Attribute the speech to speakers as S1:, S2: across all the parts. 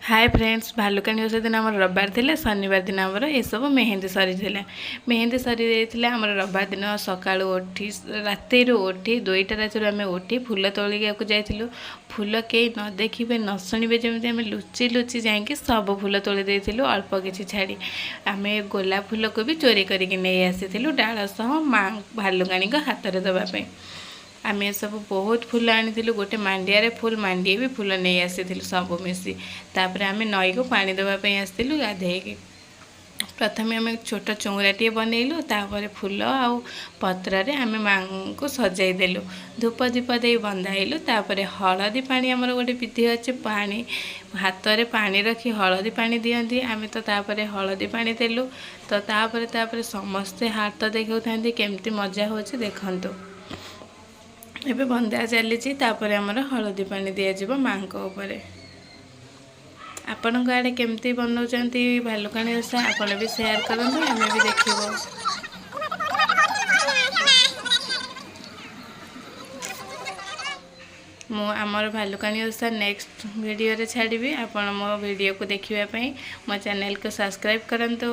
S1: ହାଏ friends, ଭାଲୁକାଣୀ ଓଷା ଦିନ ଆମର ରବିବାର ଥିଲା। ଶନିବାର ଦିନ ଆମର ଏସବୁ ମେହେନ୍ଦି ସରିଥିଲା। ମେହେନ୍ଦି ସରିଯାଇଥିଲା ଆମର। ରବିବାର ଦିନ ସକାଳୁ ଉଠି, ରାତିରୁ ଉଠି, 2ଟା ରାତିରୁ ଆମେ ଉଠି ଫୁଲ ତୋଳିବାକୁ ଯାଇଥିଲୁ। ଫୁଲ କେହି ନ ଦେଖିବେ, ନ ଶୁଣିବେ ଯେମିତି, ଆମେ ଲୁଚି ଲୁଚି ଯାଇକି ସବୁ ଫୁଲ ତୋଳି ଦେଇଥିଲୁ ଅଳ୍ପ କିଛି ଛାଡ଼ି। ଆମେ ଗୋଲାପ ଫୁଲକୁ ବି ଚୋରି କରିକି ନେଇ ଆସିଥିଲୁ ଡାଳ ସହ, ମା ଭାଲୁକାଣୀଙ୍କ ହାତରେ ଦେବା ପାଇଁ। ଆମେ ସବୁ ବହୁତ ଫୁଲ ଆଣିଥିଲୁ। ଗୋଟେ ମାଣ୍ଡିଆରେ ଫୁଲ୍ ମାଣ୍ଡିଏ ବି ଫୁଲ ନେଇ ଆସିଥିଲୁ ସବୁ ମିଶି। ତାପରେ ଆମେ ନଈକୁ ପାଣି ଦେବା ପାଇଁ ଆସିଥିଲୁ ଗାଧେଇକି। ପ୍ରଥମେ ଆମେ ଛୋଟ ଚଉଁରାଟିଏ ବନେଇଲୁ। ତାପରେ ଫୁଲ ଆଉ ପତ୍ରରେ ଆମେ ମାଆଙ୍କୁ ସଜାଇ ଦେଲୁ। ଧୂପ ଦୀପ ଦେଇ ବନ୍ଦାଇଲୁ। ତାପରେ ହଳଦୀ ପାଣି, ଆମର ଗୋଟେ ବିଧି ଅଛି, ପାଣି ହାତରେ ପାଣି ରଖି ହଳଦୀ ପାଣି ଦିଅନ୍ତି। ଆମେ ତ ତାପରେ ହଳଦୀ ପାଣି ଦେଲୁ। ତ ତାପରେ ତାପରେ ସମସ୍ତେ ହାତ ଦେଖାଉଥାନ୍ତି। କେମିତି ମଜା ହେଉଛି ଦେଖନ୍ତୁ। ଏବେ ବନ୍ଦା ଚାଲିଛି। ତାପରେ ଆମର ହଳଦୀ ପାଣି ଦିଆଯିବ ମାଆଙ୍କ ଉପରେ। ଆପଣଙ୍କ ଆଡ଼େ କେମିତି ବନାଉଛନ୍ତି ଭାଲୁକାଣୀ ଓଷା, ଆପଣ ବି ସେୟାର କରନ୍ତୁ, ଆମେ ବି ଦେଖିବୁ। ମୁଁ ଆମର ଭାଲୁକାଣୀ ଓଷା ନେକ୍ସଟ ଭିଡ଼ିଓରେ ଛାଡ଼ିବି। ଆପଣ ମୋ ଭିଡ଼ିଓକୁ ଦେଖିବା ପାଇଁ ମୋ ଚ୍ୟାନେଲକୁ ସବସ୍କ୍ରାଇବ୍ କରନ୍ତୁ।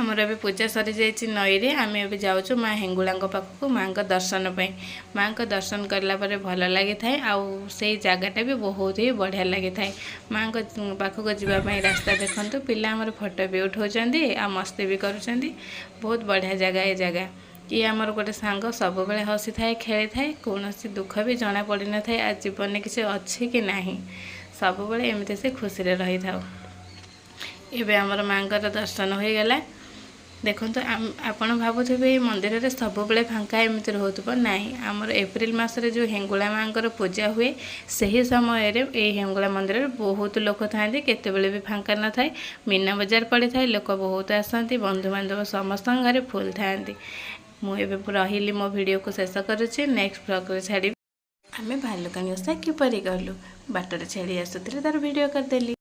S1: ଆମର ଏବେ ପୂଜା ସରିଯାଇଛି ନଈରେ। ଆମେ ଏବେ ଯାଉଛୁ ମା ହେଙ୍ଗୁଳାଙ୍କ ପାଖକୁ ମାଆଙ୍କ ଦର୍ଶନ ପାଇଁ। ମାଆଙ୍କ ଦର୍ଶନ କଲା ପରେ ଭଲ ଲାଗିଥାଏ ଆଉ ସେଇ ଜାଗାଟା ବି ବହୁତ ହି ବଢ଼ିଆ ଲାଗିଥାଏ। ମାଆଙ୍କ ପାଖକୁ ଯିବା ପାଇଁ ରାସ୍ତା ଦେଖନ୍ତୁ। ପିଲା ଆମର ଫଟୋ ବି ଉଠାଉଛନ୍ତି ଆଉ ମସ୍ତି ବି କରୁଛନ୍ତି। ବହୁତ ବଢ଼ିଆ ଜାଗା ଏ ଜାଗା। ଇଏ ଆମର ଗୋଟେ ସାଙ୍ଗ, ସବୁବେଳେ ହସିଥାଏ, ଖେଳିଥାଏ। କୌଣସି ଦୁଃଖ ବି ଜଣା ପଡ଼ିନଥାଏ ଆଉ ଜୀବନରେ କିଛି ଅଛି କି ନାହିଁ। ସବୁବେଳେ ଏମିତି ସେ ଖୁସିରେ ରହିଥାଉ। ଏବେ ଆମର ମାଆଙ୍କର ଦର୍ଶନ ହୋଇଗଲା। ଦେଖନ୍ତୁ, ଆପଣ ଭାବୁଥିବେ ଏଇ ମନ୍ଦିରରେ ସବୁବେଳେ ଫାଙ୍କା ଏମିତି ରହୁଥିବ। ନାହିଁ, ଆମର ଏପ୍ରିଲ ମାସରେ ଯେଉଁ ହେଙ୍ଗୁଳା ମାଆଙ୍କର ପୂଜା ହୁଏ, ସେହି ସମୟରେ ଏଇ ହେଙ୍ଗୁଳା ମନ୍ଦିରରେ ବହୁତ ଲୋକ ଥାଆନ୍ତି। କେତେବେଳେ ବି ଫାଙ୍କା ନଥାଏ। ମୀନା ବଜାର ପଡ଼ିଥାଏ, ଲୋକ ବହୁତ ଆସନ୍ତି, ବନ୍ଧୁବାନ୍ଧବ ସମସ୍ତଙ୍କ ଘରେ ଫୁଲ୍ ଥାଆନ୍ତି। ମୁଁ ଏବେ ରହିଲି, ମୋ ଭିଡ଼ିଓକୁ ଶେଷ କରୁଛି। ନେକ୍ସଟ ବ୍ଲଗ୍ରେ ଛାଡ଼ିବି ଆମେ ଭାଲୁକାଣୀ ଓଷା କିପରି କଲୁ। ବାଟରେ ଛେଳି ଆସୁଥିଲେ, ତାର ଭିଡ଼ିଓ କରିଦେଲି।